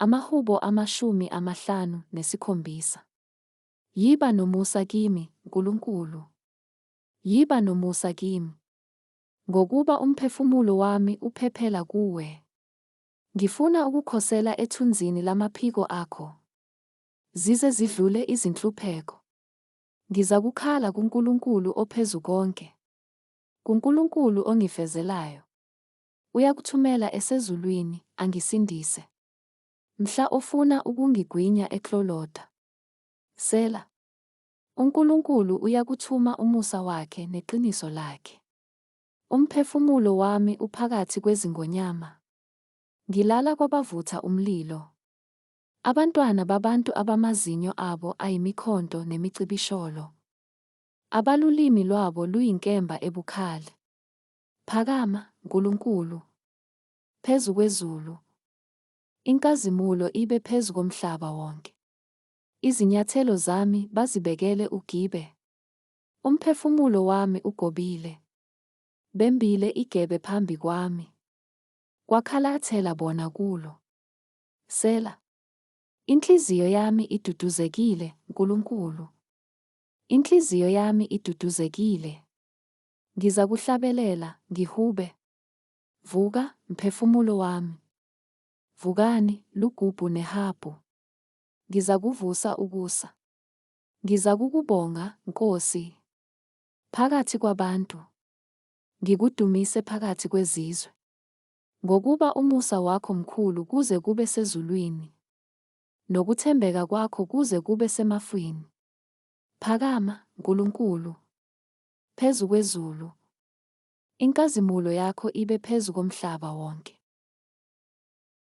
Amahubo 57. Yiba nomusa kimi, Nkulunkulu. Yiba nomusa kimi. Ngokuba umphefumulo wami uphephela kuwe. Ngifuna ukukhosela ethunzini lamaphiko akho. Zize zidlule izinhlupheko. Ngizakukhala kuNkulunkulu oPhezukonke. KuNkulunkulu ongifezelayo. Uyakuthumela esezulwini, angisindise. Mhla ofuna ukungigwinya ekloloda. Sela. UNkulunkulu uyakuthuma umusa wakhe neqiniso lakhe. Umphefumulo wami uphakathi kwezingonyama. Ngilala kwabavutha umlilo. Abantwana babantu abamazinyo abo ayimikhonto nemicibisholo. Abalulimi lwabo luyinkemba ebukhali. Phakama, Nkulunkulu, phezu kwezulu. Inkazimulo ibe phezu komhlaba wonke. Izinyathelo zami bazibekele ugibe. Umphefumulo wami ugobile. Bembile igebe phambi kwami. Kwakhalathela bona kulo. Sela. Inhliziyo yami iduduzekile, Nkulunkulu. Inhliziyo yami iduduzekile. Ngizakuhlabelela, ngihube. Vuka, mphefumulo wami. Vukani, lugubhu nehabhu. Ngizakuvusa ukusa. Ngizakukubonga, Nkosi. Phakathi kwabantu. Ngikudumise phakathi kwezizwe. Ngokuba umusa wakho mkhulu kuze kube sezulwini, nokuthembeka kwakho kuze kube semafwini. Phakama, Nkulunkulu, phezu kwezulu. Inkazimulo yakho ibe phezu komhlaba wonke.